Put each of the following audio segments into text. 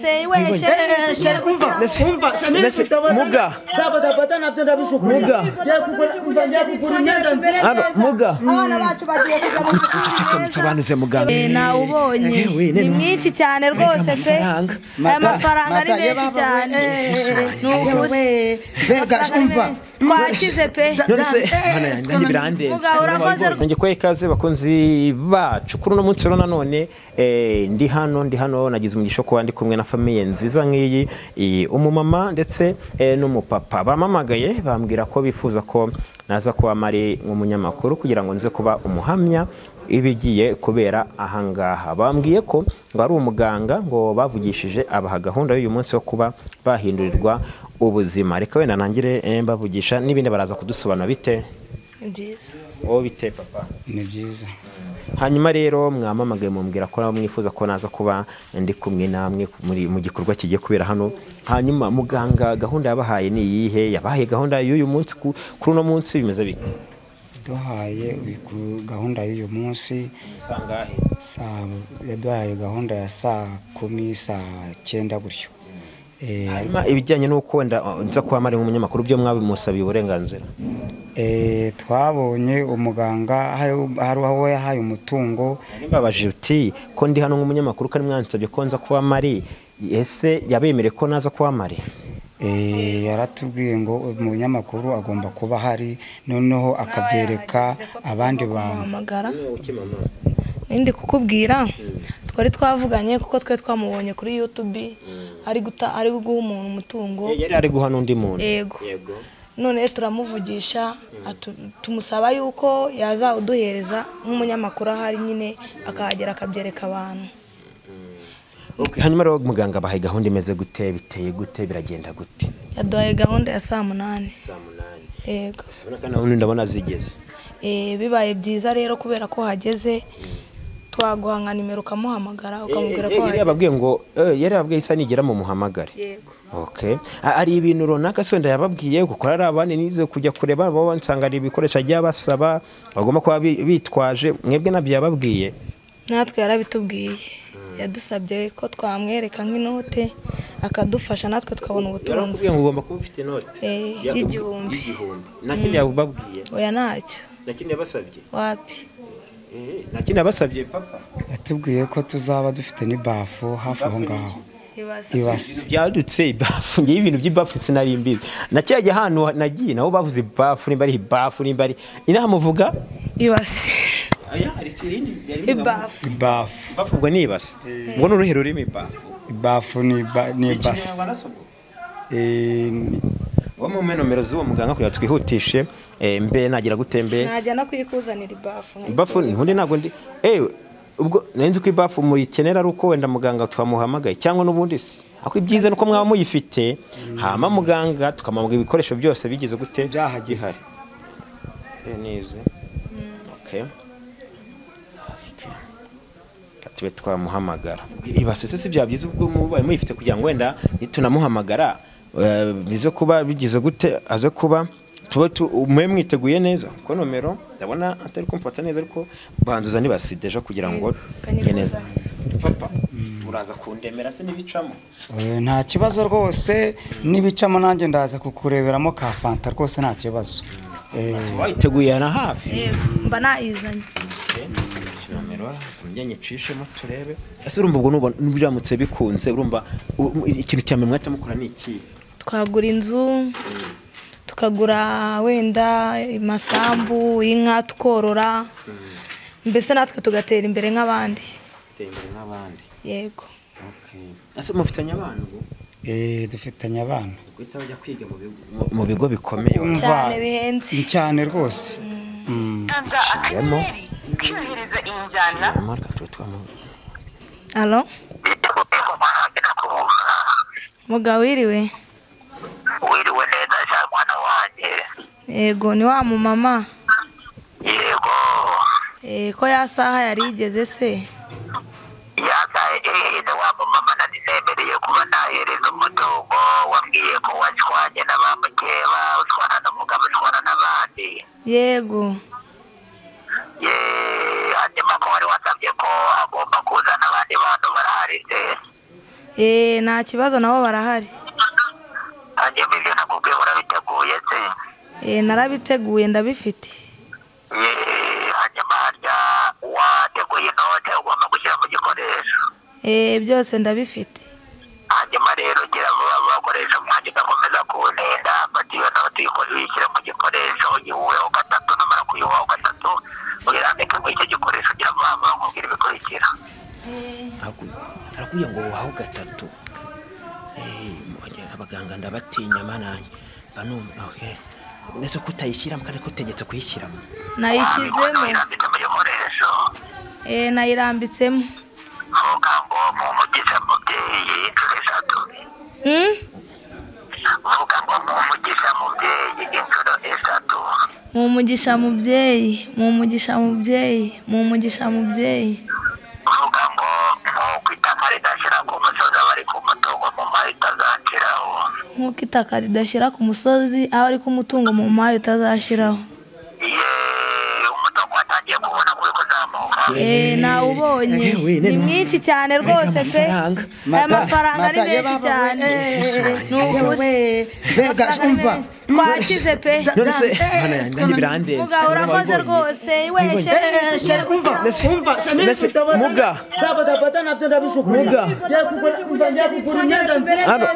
Rwose we chéri. Umva, umva, Muga. Daba daba nabyo ndabishukura. Muga. Kugura imyenda nziza. Muga. Abana bacu bagiye kujya mu Ceceka mutsobanuze muganga. Nawubonye. Ni mwinshi cyane rwose pe. Aya mafaranga ari menshi cyane. Yewe, mbega umva. Twakize pe. None se mana yanjye nanjye birandenze. Muga urakoze. Ngiye kubaha ikaze bakunzi bacu kuri uno munsi rero nanone ndi hano nagize umugisha kuba ndi kumwe na famille nziza nk'iyi, umumama ndetse n'umupapa bamamagaye bambwira ko bifuza ko naza kuba mari nk'umunyamakuru kugira ngo nze kuba umuhamya ibigiye kubera ahangaha. Bambwiye ko ngo ari umuganga ngo bavugishije abaha gahunda y'uyu munsi wo kuba bahindurirwa ubuzima. Reka wenda nangire mbavugisha n'ibindi baraza kudusobanura. Bite? Ni byiza. Wowe bite papa? Ni byiza. Hanyuma rero mwamamagaye mumbwira ko mwifuza ko naza kuba ndi kumwe namwe muri mu gikorwa kigiye kubera hano. Hanyuma muganga gahunda yabahaye ni iyihe? Yabahaye gahunda y'uyu munsi kuri uno munsi bimeze bite? Duhaye gahunda y'uyu munsi sangahe? Yaduhaye gahunda ya saa 10 saa 9 gutyo. Hanyuma ibijyanye n'uko wenda nza kuba mari nk'umunyamakuru byo mwabimusabiye uburenganzira? Twabonye umuganga hari aho yahaye umutungo. Mbabaje uti ko ndi hano nk'umunyamakuru kandi mwansabye ko nza kuba mari, ese yabemereye ko naza kuba mari? Yaratubwiye ngo umunyamakuru agomba kuba hari, noneho akabyereka abandi bantu. Nindi kukubwira twari twavuganye kuko twe twamubonye kuri YouTube ari guta ari guha umuntu umutungo. Yari ari guha n'undi muntu. Yego. None turamuvugisha tumusaba yuko yazawuduhereza nk'umunyamakuru ahari nyine akahagera akabyereka abantu. Okay, hanyuma rero muganga bahaye gahunda imeze gute, biteye gute, biragenda gute? Yaduhaye gahunda ya saa 8. Saa 8. Yego. Sabona kana undi ndabona zigeze. Bibaye byiza rero kubera ko hageze twaguha nka nimero ukamuhamagara ukamubwira ko yari yababwiye ngo yari yababwiye isa nigera mu muhamagare. Yego. Okay. Ari ibintu runaka se wenda yababwiye gukora ari abandi nize kujya kureba bo nsanga ari ibikoresho ajya basaba bagomba kuba bitwaje, mwebwe nabyo yababwiye? Natwe yarabitubwiye. Yadusabye ko twamwereka nk'inote akadufasha natwe tukabona ubutunzi. Yarakubwiye ngo ugomba kuba ufite inote y'igihumbi. Nta kindi yababwiye? Oya ntacyo. Nta kindi yabasabye? Wapi. Nta kindi yabasabye papa? Yatubwiye ko tuzaba dufite n'ibafu hafi aho ngaho. Ibase. Byadutse ibafu, ngiye ibintu by'ibafu sinari mbizi. Nacyajya hano nagiye nabo bavuze ibafu nimba ari ibafu nimba ari inaha muvuga ibase. Aya hari ikindi ibafu. Ibafu. Ibafu ubwo ni ibase. Ngo n'uruhe rurimi ibafu? Ibafu ni ibase. Wo mu nomero z'uwo muganga kugira twihutishe mbe nagira gutembe. Najya no kuyikuzanira ibafu. Ibafu ntundi nago ndi ubwo nenzi ko ibafu muyikenera ari uko wenda muganga twamuhamagaye cyangwa n'ubundi se. Ako ibyiza nuko mwaba muyifite hama muganga tukamubwira ibikoresho byose bigize gute byahageze. Nize. Okay. Tube twamuhamagara. Ibase se bya byiza ubwo mubaye muyifite kugira ngo wenda nitunamuhamagara bize kuba bigize gute aze kuba tube mwe mwiteguye neza ko nomero ndabona atari kumfata neza ariko banzuza nibasideje kugira ngo neza. Papa uraza kundemera se nibicamo? Nta kibazo rwose nibicamo nanjye ndaza kukureberamo ka fanta rwose nta kibazo. Wayiteguye na hafi? Mba nayizanye. Nomero njye nyicishemo turebe. Ese urumva ubwo nubona biramutse bikunze urumva ikintu cya mbere mwahita mukora ni iki? Twagura inzu, tukagura wenda amasambu, inka tukorora, mbese natwe tugatera imbere nk'abandi. Tera imbere nk'abandi. Yego. Okay. Ese mufitanye abana ubu? Dufitanye abana. Guhita bajya kwiga mu bigo bikomeye cyane bihenze. Cyane rwose. Ciyemo. Allo? Mugabo wiriwe? Wiriwe neza cyane mwana wanjye. Yego ni wa mumama? Yego. Ko ya saha yari igeze se? Yasaha ni wa mumama naninemereye kuba nahereza umutungo wambwiye ko washwanye na ba mukeba ushwana n'umugabo ushwana n'abandi. Yego. Hanyuma ko wari wasabye ko agomba kuzana abandi bantu barahari se? Nta kibazo nabo barahari. Hanyuma ibyo nakubwiye urabiteguye se? Narabiteguye ndabifite. Hanyuma harya wateguye inote ugomba gushyira mu gikoresho? Byose ndabifite. Hanyuma rero gira vuba bakoresha umwanya udakomeza kuwunenda, fata iyo note uyishyire mu gikoresho, uyihuweho gatatu, numara kuyihuhaho gatatu uyirambike muri icyo gikoresho, gira vuba vuba nkubwire ibikurikira. Arakubwiye ngo wuhaho gatatu. Abaganga ndabatinya manange banumva okay. Nese kutayishyiramo kandi kutegetse kuyishyiramo. Nayishyizemo. Nayirambitsemo. Vuga ngo mumugisha mubyeyi inshuro eshatu. Vuga ngo mumugisha mubyeyi inshuro eshatu. Mumugisha mubyeyi, mumugisha mubyeyi, mumugisha mubyeyi. Vuga ngo nk'uko itaka ridashyira ku musozi aba ari ku mutungo mu mayi itazashiraho. Nk'uko itaka ridashyira ku musozi aba ari ku mutungo mu mayi itazashiraho. Umutungo watangiye kubona kuri kuzamuka. Nawubonye. Ni mwinshi cyane rwose pe. Aya mafaranga ari menshi cyane. Mbega umva twakize pe. Nanjye birandenze. Muga urakoze rwose. Umva Muga dabada nabyo ndabishukuye.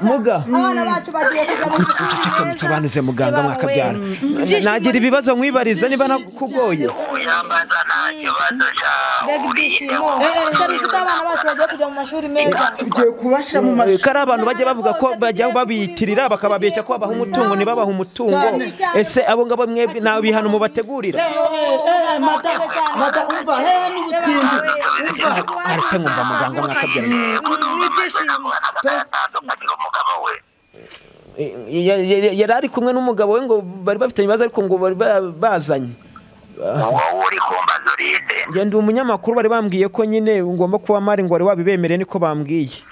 Muga abana bacu bagiye kujya mu ceceka nsobanuze muganga mwakabyara. Nagira ibibazo nkwibariza niba nakugoye. Mbega ibyishimo. Abana bacu bagiye kujya mu mashuri meza. Tugiye kubasha mu mashuri. Kari abantu bajya bavuga ko bajya babiyitirira bakababeshya ko babaha umutungo ntibabaha umutungo. Ese abo ngabo mwebwe nta bihano mubategurira? Mata umva hehe n'ubutindi. Aretse nkumva muganga mwakabyara. N'ibyishimo. Yari ari kumwe n'umugabo we ngo bari bafitanye ibibazo ariko ngo bari bazanye. Wowe uri kumbaza urinde? Njye ndi umunyamakuru, bari bambwiye ko nyine ngomba kuba mari ngo wari wabibemereye niko bambwiye.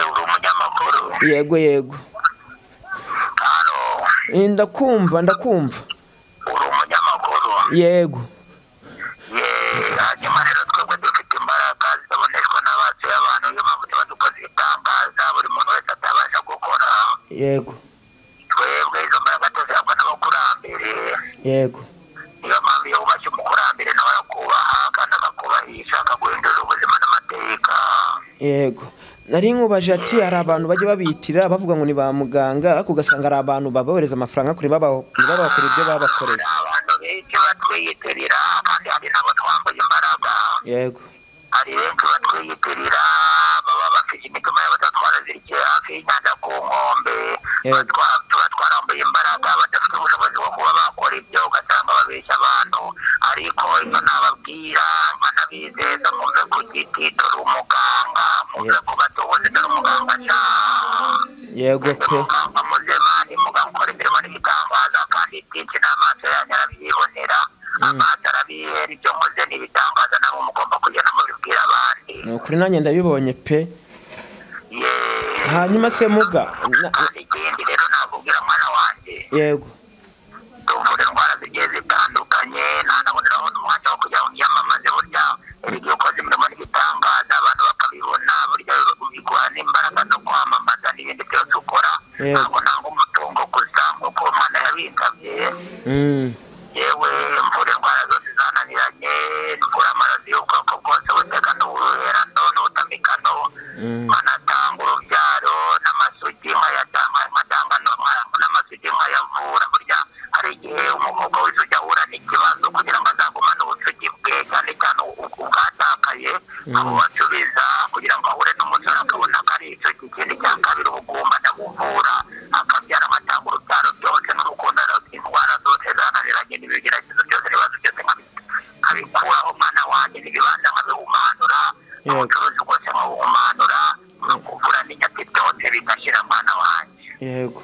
Uri umunyamakuru? Yego yego. Ndakumva ndakumva. Uri umunyamakuru? Yego. Hanyuma rero twebwe dufite imbaraga zitaboneshwa n'abacu y'abantu, niyo mpamvu tuba dukoze ibitangaza buri muntu wese atabasha gukora. Yego. Twebwe izo mbaraga tuzihabwa n'abakurambere. Yego. Niyo mpamvu iyo wubashye umukurambere nawe arakubaha kandi akakubahisha akaguhindurira ubuzima n'amateka. Yego. Nari nkubaje ati hari abantu bajya babiyitirira bavuga ngo ni ba muganga ariko ugasanga ari abantu babohereza amafaranga kuri babakora ibyo babakoreye. Hari abantu benshi batwiyitirira kandi hari nabo twambuye imbaraga. Yego. Hari benshi batwiyitirira baba bafite imitima yabo twarazirikiye hafi y'inyanja ku nkombe, tuba twarambuye imbaraga badafite ubushobozi bwo kuba bakora ibyo, ugasanga babeshya abantu. Ariko icyo nababwira nkanabizeza, muve ku giti dore umuganga, muve ku batubuzi dore umuganga sha. Yego pe. Muganga muzima ni muganga ukora imirimo n'ibitangaza kandi byinshi n'amaso yanyu arabyibonera, amaso arabihera, ibyo nkoze n'ibitangaza nabo mugomba kugenda mubibwira abandi. Ni ukuri nanjye ndabibonye pe. Hanyuma se muga kandi ikindi rero nakubwira mwana wanjye. Yego. Tuvura indwara zigiye zitandukanye, ntanaboneraho n'umwanya wo kugira ngo niyamamaze. Burya igihe ukoze imirimo n'ibitangaza abantu bakabibona, burya biguha n'imbaraga zo kwamamaza n'ibindi byose ukora. Ntabwo nanga umutungo gusa nk'uko Imana yabinsabye. Yewe mvura indwara zose zananiranye, mvura amarozi y'ubwoko bwose, ubutegano, ubuherano n'ubutamikano, nkanatanga urubyaro n'amasugi nkayatanga, nkatanga n'amasugi nkayavura. Burya hari igihe umukobwa w'isugi ahura n'ikibazo kugira ngo azagumane ubusugi bwe, cyane cyane ubwatakaye abubasubiza kugira ngo ahure n'umusore akabona ko ari isugi. Ikindi cya kabiri ubugumba ndabuvura, akabyara agatanga urubyaro byose n'urukundo, indwara zose zananiranye n'ibigeragezo byose n'ibibazo byose nkabikuraho mwana wanjye, n'ibibanza nkabihumanura, ubucuruzi bwose nkabuhumanura, nkakuvura n'inyatsi byose bigashira mwana wanjye. Yego.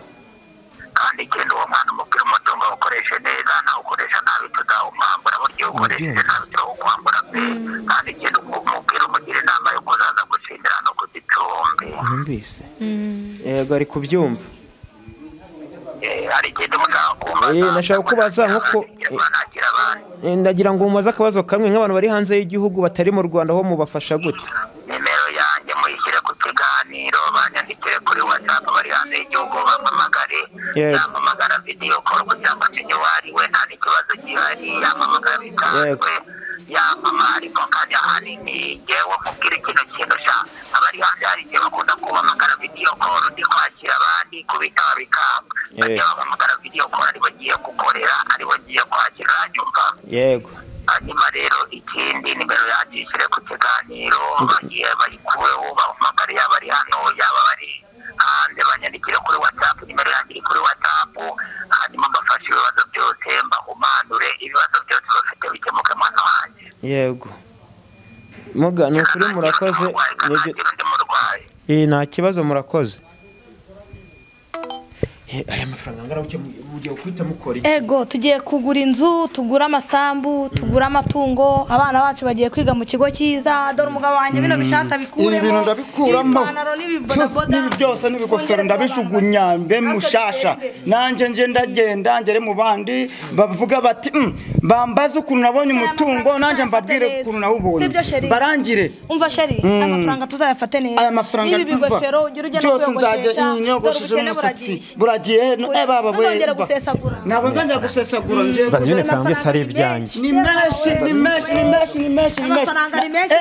Kandi ikindi uwo mwana umubwira umutungo awukoreshe neza, nawukoresha nabi tuzawumwambura, burya iyo ukoresheje nabi turawukwambura pe. Kandi ikindi umubwira umugira inama yo kuzaza gushimira no ku gicumbi. Numvise. Yego ari kubyumva. Hari ikindi mushaka kumbaza? Nashaka kubaza nkuko ndagira ngo mumaze akabazo kamwe nk'abantu bari hanze y'igihugu batari mu Rwanda ho mubafasha gute? Nimero yanjye muyishyire ku kiganiro. hanze y'igihugu bampamagare, yampamagara video call kugira ngo amenye uwo ari we, nta n'ikibazo gihari, yampamagara bisanzwe, yampamagara. Ariko kandi ahanini ngewe mubwira kino kintu sha, abari hanze hari igihe bakunda kubahamagara video call, ndi kwakira abandi kubitaba bikanga, bajya bahamagara video call aribo ngiye gukorera, aribo ngiye kwakira, uranyumva? Yego. Hanyuma rero ikindi, nimero yanjye ishyire ku kiganiro, bagiye bayikuweho, bahamagare, yaba ari hano yaba bari hanze, banyandikire kuri WhatsApp, nimero yanjye iri kuri WhatsApp, hanyuma mbafashe ibibazo byose, mbahumanure ibibazo byose bafite bikemuke mwana wanjye. Yego muga, ni ukuri murakoze. Ndi murwayi. Nta kibazo, murakoze. Aya mafaranga angana gutya mugiye guhita mukora iki? Ego, tugiye kugura inzu, tugura amasambu, tugura amatungo, abana bacu bagiye kwiga mu kigo cyiza. Dore umugabo wanjye bino bishata bikuremo, ibi bintu ndabikuramo, ipantaro n'ibibodaboda n'ibi byose n'ibigofero ndabijugunya, mbe mushasha nanjye nje ndagenda ngere mu bandi bavuga bati bambaze ukuntu nabonye umutungo, nanjye mbabwire ukuntu nawubonye, barangire. Umva sheri, amafaranga tuzayafate neza, aya mafaranga n'ibi bigofero ugira ugenda byose nzajya nyogoshesha umusatsi buragiye, baba we ntabwo nzajya gusesagura ngiye Bazi bino faranga byose ari ibyanjye. Ni menshi, ni menshi, ni menshi, ni menshi, ni menshi. Amafaranga ni menshi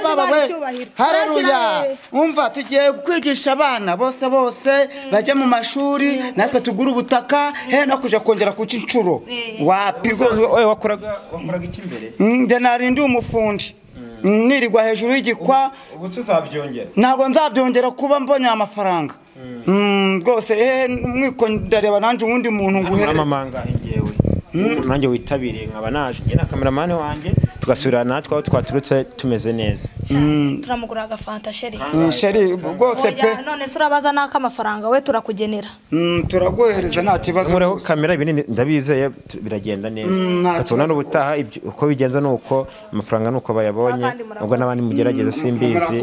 rwose. Haleluya. Umva, tugiye kwigisha abana bose bose bajya mu mashuri, natwe tugura ubutaka, he no kuja kongera kuca inshuro. Wapi rwose. Oye, wakoraga iki mbere? Nje nari ndi umufundi. Nirirwa hejuru y'igikwa. Ubu tuzabyongera? Ntabwo nzabyongera kuba mbonye amafaranga. Rwose mwiko ndareba nanjye uwundi muntu nguhereza. Mama ngewe nanjye witabiriye nkaba naje nge na cameraman wanjye tugasubira natwe aho twaturutse tumeze neza. Turamugura agafanta sheri. Sheri rwose pe. None se urabaza naka amafaranga we turakugenera. Turaguhereza nta kibazo. Mureho kamera ibinini ndabizeye biragenda neza. Katubona n'ubutaha uko bigenza nuko amafaranga nuko bayabonye, ubwo n'abandi mugerageza simbizi.